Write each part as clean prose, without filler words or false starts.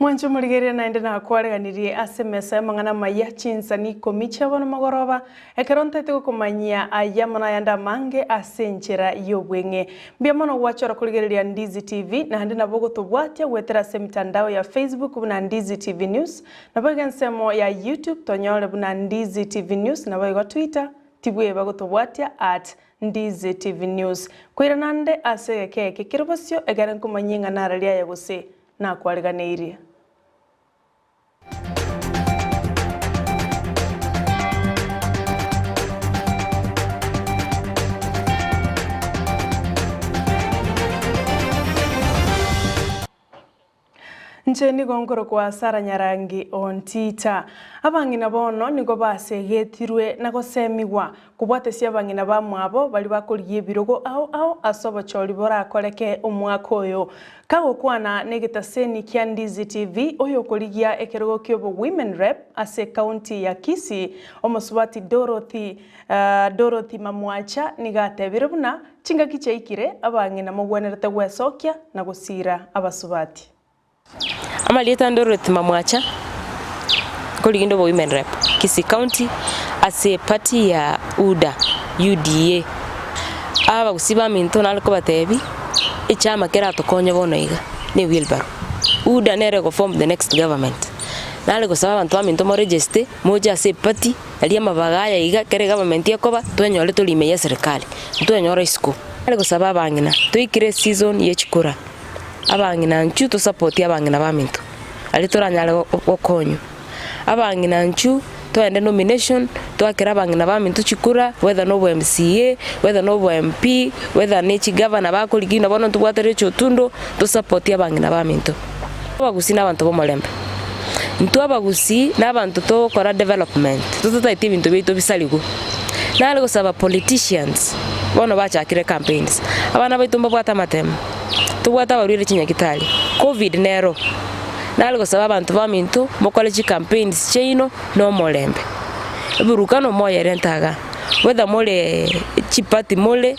Mwanche omorigereria naende nakwareganirie ase emesa y'amang'ana amaya chinsani ikomi chia bono mogoroba, ekero ntaete gokomanyia aya amo nayande amange ase enchera y'obweng'e. Mbuya mono gwachora korigereria Ndizi TV, naende nabo ogotobwatia goetera ase emitandao ya Facebook buna Ndizi TV News, Naboigo ensemo ya YouTube tonyore buna Ndizi TV News naboigo Twitter tibweba gotobwatia at Ndizi TV News. Koirana nde ase egeka eke kere bosio ekere nkomanyie ng'a nararia aye gose nakwariganeirie. Inche nigo nkorokwa Sara Nyarangi Ontita. Abang'ina bono nigo basegetirwe na gosemigwa kobwatesia abang'ina bamwabo baria bakorigia ebirogo ao ao ase obochori borakoreke omwaka oyo. Kagokwana negetaseni kia Ndizi TV oyokorigia ekerogo kiobo Women Rep ase ekaunti ya Kisii omosubati Dorothy Dorothy Mamwacha nigo atebire buna Chingaki chiaikire, abang'ina mogwenerete gwesokia na gosiira abasubati. Amarieta ande Ruth Mamwacha, nkoriginde obo Women Rep, Kisii County, ase eparty ya UDA, UDA. Abagusii baminto nare kobatebi, echama keratokonye bono iga, ne wheelbarrow. UDA nere ego form the next government. Nare gosaba abanto baminto mo register, moche ase eparty. Aria amabaga aya iga kera egovernment ekoba, twenyore tori ime y'eserikari, ntwenyore isiko. Nare gosaba abang'ina, toikire eseason ye chikura, abang'ina nchu tosapotie abang'ina baminto, aria toranyare gokonywa. Abang'ina nchu toende nomination, toakere abang'ina baminto chikura, whether na obo MCA, whether na obo MP, whether ne chigavana bakorigia bono ntobwate Rachel Otundo, tosapotie abang'ina baminto. Abagusii na abanto b'omorembe. Intwe abagusii na abanto togokora development, totataeti ebinto biaito bisarigwe. Nare gosaba politicians, bono bachakire campaigns, abana baito mbabwate amatemo, tobwate abarwaire chinyagitari, covid nero. Nare gosaba abanto baminto mokore chicampaigns chiaino na omorembe. Eburukano moyerente igaa, whether more chiparty more,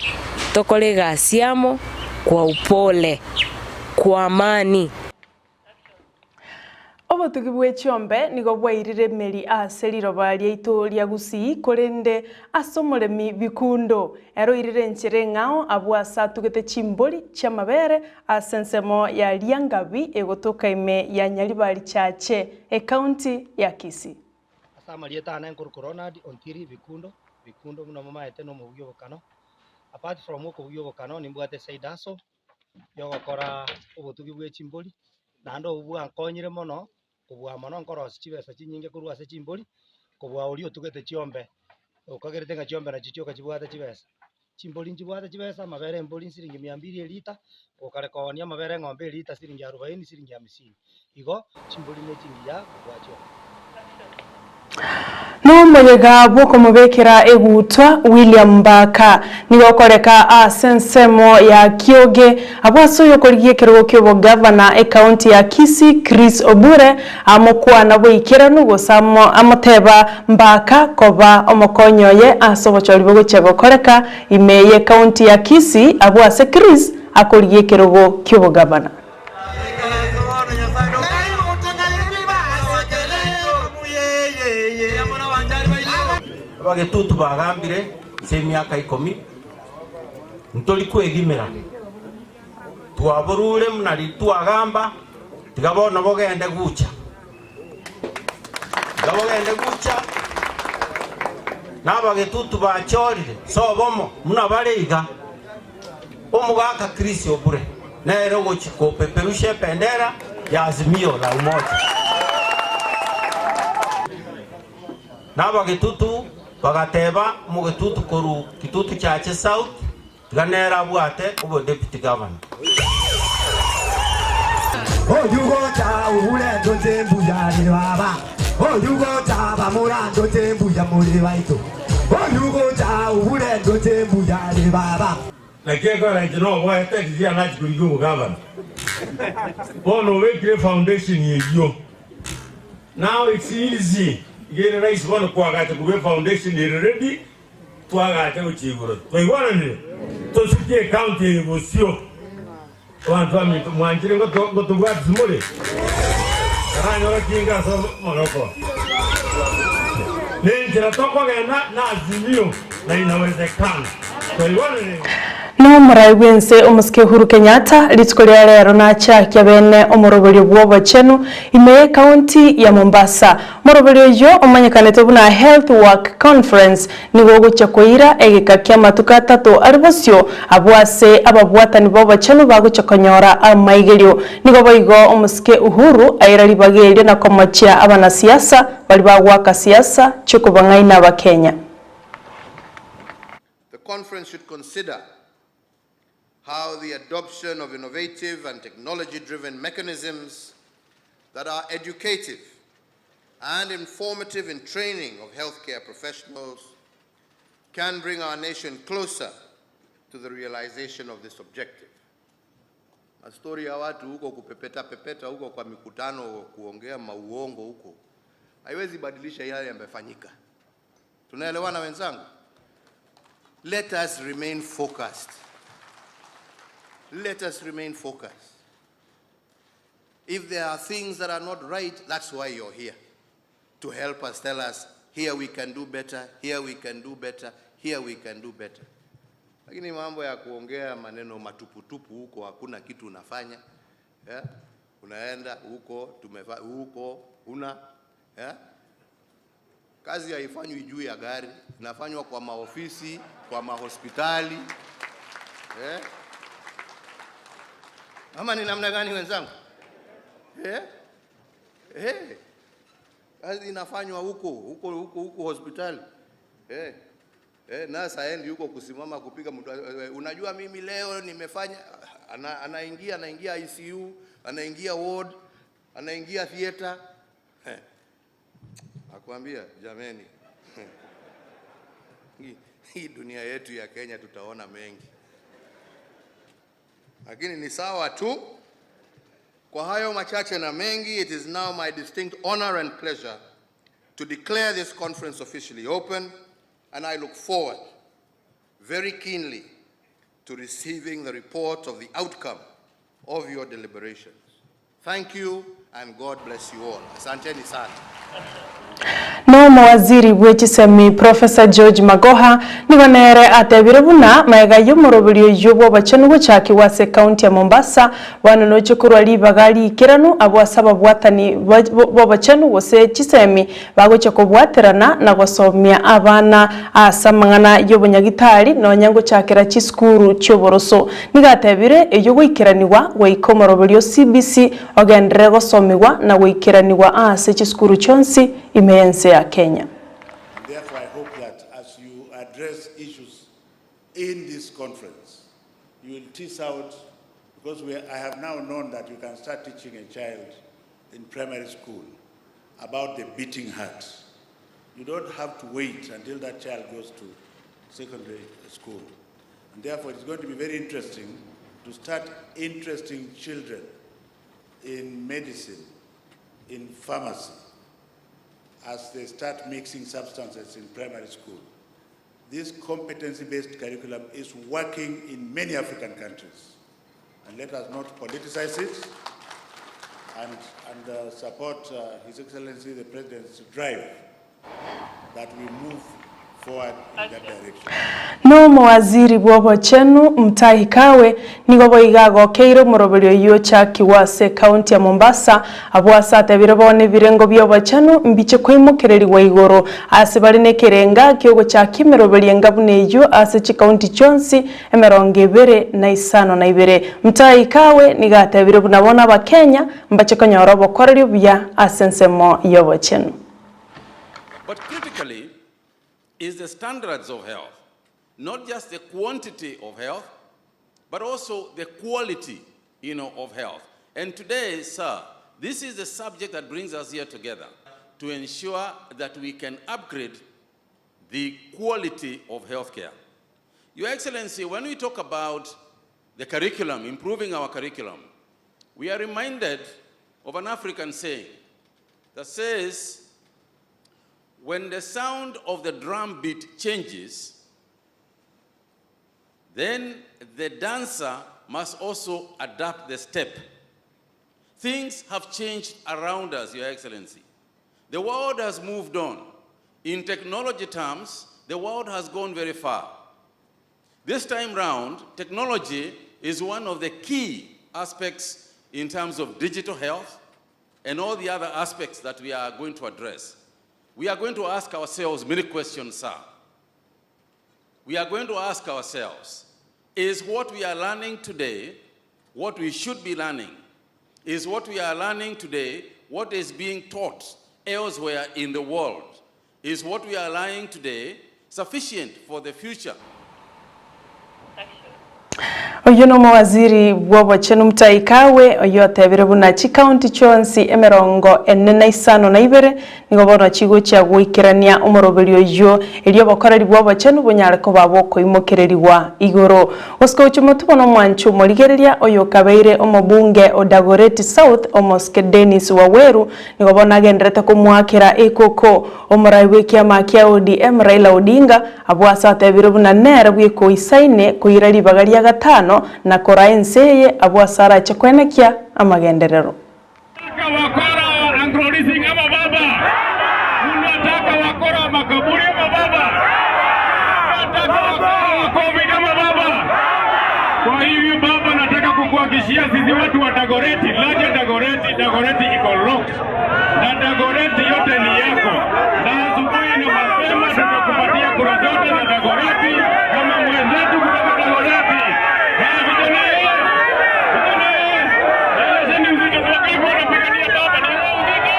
tokore egasi amo kwa upole. Kwa amani. Obotugi bwe chiombe nigo bwairire emeri ase riroba riaito ria Gusii, korende ase omoremi Bikundo ere oirire enchera eng'ao abwo ase atugete chimbori chi'amabere ase ensemo ya Riangabi egotoka ime ya Nyaribari Chache, Ekaunti ya Kisii. Ase amarieta ane nkorokwa Ronald Ontiri Bikundo, Bikundo buna momaete nomobugia obokano. Apart from okobugia obokano nimbwate side hustle. yogokora obotugi bwe chimbori, naende obwo bwankonyire mono, kobua mono nkorosia chibesa chinyinge korwa ase chimbori, kobua oria otugete chiombe, okagerete ng'a chiombe nachio chioka chibwate chibesa. Chimbori nchibwate chibesa, amabere embori nsiringi mia mbiri erita, okare koonia amabere eng'ombe erita siringi arubaini, siringi hamsini. Igo chimbori ne chingiya kobua chiombe. Nomoyega bw'okomobekera egutwa William Mbaka nigo okoreka ase ensemo ya Kioge abwo ase oyokorigia ekerogo ki'obogavana ekaunti ya Kisii Chris Obure amokwana boikeranu gose amoteba Mbaka koba omokonyi oye ase obochori bogochia gokoreka ime y'ekaunti ya Kisii abwo ase Chris akorigia ekerogo ki'obogavana. Abagetutu bagambire ase emiaka ikomi, ntori kwegimera, twaborure buna twagamba, tiga bono bogende gucha, tiga bogende gucha, na abagetutu bachorire ase obomo buna bare iga. Omogaka Chris Obure nere ogochia kopeperusha ebendera ya Azimio la Umoja. Na abagetutu bagateba omogetutu korwa Kitutu Chache South tiga nere abwate obo deputy governor. Oyugocha ure ndoche mbuya re baba Oyugocha bamura ndoche mbuya more baito Oyugocha ure ndoche mbuya re baba. Naki ekogera inche noboete riria nachia korigia obogavana. Bono obekire efoundation eyio. Now it's easy, iga ere rahisi bono koagacha korwa efoundation ere ready, twagacha gochia igoro. Twaigwananire? Tosukie ecounty eye bosio. Abanto baminto, mwanchire ngotobwatisi more? Taranyora kinga ase amagoko. Nenchera tokogenda na Azimio na inawezekana. Twaigwanire? Nomorai bw'ense omosike Uhuru Kenyatta rituko ria rero nachakia bene omoroberio bw'obochenu ime y'ecounty ya Mombasa. Omoroberio oyio omanyekanete buna Health Work Conference nigo ogochia koira egeka ki'amatuko atato are bosio abwo ase ababwatani b'obochenu bagochia konyora amaigerio. Nigo boigo omosike Uhuru aira ribaga erio na komochia abanasiasa baria bagoaka siasa chi'okobang'aina abakenya. The conference should consider how the adoption of innovative and technology-driven mechanisms that are educative and informative in training of healthcare professionals can bring our nation closer to the realization of this objective. Mastori ya watu huko kupepeta pepeta huko kwa mikutano kuongea mauongo huko haiwezi badilisha yale yamefanyika. Tunaelewana wenzangu? Let us remain focused. Let us remain focused. If there are things that are not right, that's why you're here. To help us tell us, here we can do better, here we can do better, here we can do better. Lakini mambo ya kuongea maneno matuputupu huko hakuna kitu unafanya. Yeah? Unaenda huko tumefa huko una yeah? Kazi haifanywi juu ya gari, inafanywa kwa maofisi, kwa mahospitali. Eh? Ama ni namna gani wenzangu? Eh? Eh. Kazi inafanywa huko huko huko huko hospitali. Eh. Eh, nurse haendi huko kusimama kupiga mtu. Unajua mimi leo nimefanya ana, anaingia anaingia ICU, anaingia ward, anaingia theater. Eh. Nakwambia jameni. Hii dunia yetu ya Kenya tutaona mengi. Lakini ni sawa tu. Kwa hayo machache na mengi, it is now my distinct honor and pleasure to declare this conference officially open, and I look forward very keenly to receiving the report of the outcome of your deliberations. Thank you, and God bless you all. Asanteni sana. No mowaziri bwe chisemi Professor George Magoha nigo nere atebire buna maega y'omoroberio oyio bw'obochenu gochakigwa ase ekaunti ya Mombasa bono noche korwa ribaga riikeranu abwo ase ababwatani b'obochenu gose chisemi bagochia kobwaterana na gosomia abana ase amang'ana y'obonyagitari nonya ngochakera chisukuru chi'oboroso. Nigo atebire eyio goikeranigwa goika omoroberio o CBC ogenderere gosomigwa na goikeranigwa aase chisukuru chionsi ime y'ense ya Kenya. And therefore, I hope that as you address issues in this conference, you will tease out, because we, I have now known that you can start teaching a child in primary school about the beating heart. You don't have to wait until that child goes to secondary school. And therefore, it's going to be very interesting to start interesting children in medicine, in pharmacy, as they start mixing substances in primary school. This competency-based curriculum is working in many African countries. And let us not politicize it and, and uh, support uh, His Excellency the President's drive that we move forward in that direction. Nomowaziri bw'obochenu Mutahi Kagwe nigo boigo agokeire omoroberio oyio ochakigwe ase ekaunti ya Mombasa abwo ase atebire bono ebirengo bi'obochenu mbiche koimokererigwa igoro ase bare nekerenga kiogochakia emeroberio enga buna eyio ase chikaunti chionsi emerongo ebere na isano na ibere. Mutahi Kagwe nigo atebire buna bono abakenya mbache konyora obokoreri obuya ase ensemo y'obochenu. But critically is the standards of health, not just the quantity of health, but also the quality, of health. And today, sir, this is the subject that brings us here together to ensure that we can upgrade the quality of healthcare. Your Excellency, when we talk about the curriculum, improving our curriculum, we are reminded of an African saying that says, when the sound of the drum beat changes, then the dancer must also adapt the step. Things have changed around us, Your Excellency. The world has moved on. In technology terms, the world has gone very far. This time round, technology is one of the key aspects in terms of digital health and all the other aspects that we are going to address. We are going to ask ourselves many questions, sir. We are going to ask ourselves, is what we are learning today what we should be learning? Is what we are learning today what is being taught elsewhere in the world? Is what we are learning today sufficient for the future? Oyio nomowaziri bw'obochenu Mutahi Kagwe, oyio otebire buna chikaunti chionsi 42 nigo bono chigochia goikerania omoroberio oyio erio obokoreri bw'obochenu bonyare koba bokoimokererigwa igoro. Gosika gochia motwe bono omwanchi omorigereria oyo okabeire omobunge o Dagoretti South Omosike Dennis Waweru nigo bono agenderete komoakera ekoko omorai bw'ekiama kia ODM Raila Odinga Abwo ase atebire buna nere bw'ekoisaine koira ribaga ria gatano na koraa ense eye, abwo ase arache koenekia amagenderero. Unataka wakora wa Anglo Leasing ama baba? Unataka wakora wa makaburi ama baba? Unataka wakora wa COVID ama baba? Kwa hivyo baba, nataka kukuhakikishia sisi watu wa Dagoretti, laja Dagoretti, Dagoretti iko locked na Dagoretti yote ni yako, na asubuhi na mapema tutakupatia kura zote za Dagoretti kama mwenzetu kutoka Dagoretti. Haya vijana, eh, vijana, eh, elezeni uzito wangapi wanapigania baba, ni wewe uzito.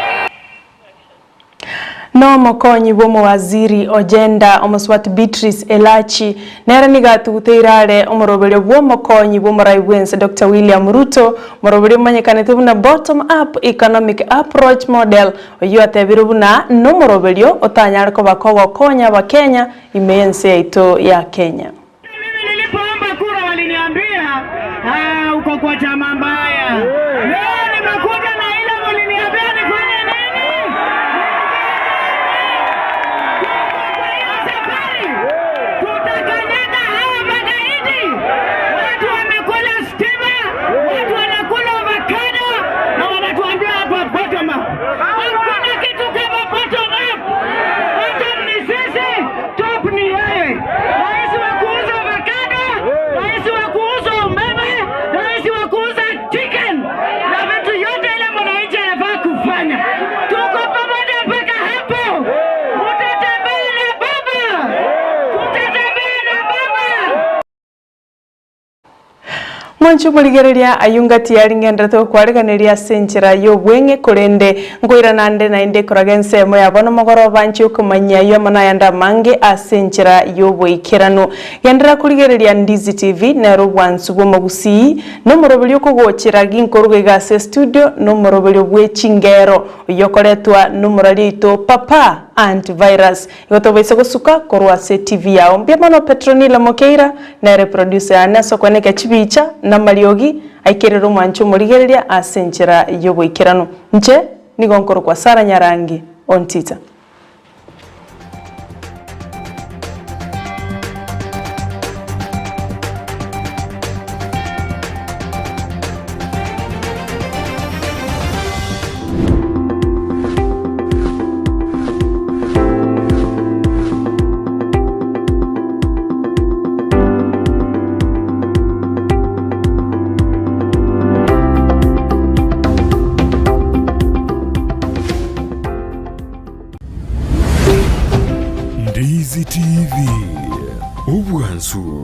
Nomokonyi bw'omowaziri o gender omosubati Beatrice Elachi nere nigo atuguteire are omoroberio bw'omokonyi bw'omorai bw'ense Doctor William Ruto, omoroberio omanyekanete buna Bottom Up Economic Approach Model, oyio atebire buna nomoroberio otanyare koba kogokonya abakenya ime y'ense yaito ya Kenya. Mimi nilipoomba kura waliniambia ah, uko kwa chama mbaya. Leo nimekuja na ile muliniambia nifanye nini? Tuko kwa hiyo safari, tutakanyaga hawa magaidi. Watu wamekula stima, watu wanakula avocado na wanatuambia hapa bottom up. Hakuna kitu kama bottom up. Bottom ni sisi, top ni yeye. Rais wa kuuza avocado, rais wa kuuza umeme, rais wa kuuza chicken na vitu yote ile mwananchi anafaa kufanya. Tuko pamoja mpaka hapo. Mutatembea na baba, tutatembea na baba. Mwanche omorigereria ayio ngati yari ngenderete gokwariganeria ase enchera y'obweng'e korende nkoirana nde naende koraga ensemo ya bono mogoroba nche okomanyia ayio amo nayande amange ase enchera y'oboikeranu. Genderera korigereria Ndizi TV nero obwansu bw'omogusii na omoroberio okogochera ginkoruga iga ase estudio na omoroberio bwe chingero oyio okoretwa nomorari oito Papa Antivirus. Igo tobaise gosuka korwa ase TV yao. Mbuya mono Petronila Mokeira nere producer yane ase okweneka chibicha na amariogi aikerere omwancho omorigereria ase enchera y'oboikeranu. Inche nigo nkorokwa Sarah Nyarangi Ontita. Ndizi TV, obwansu.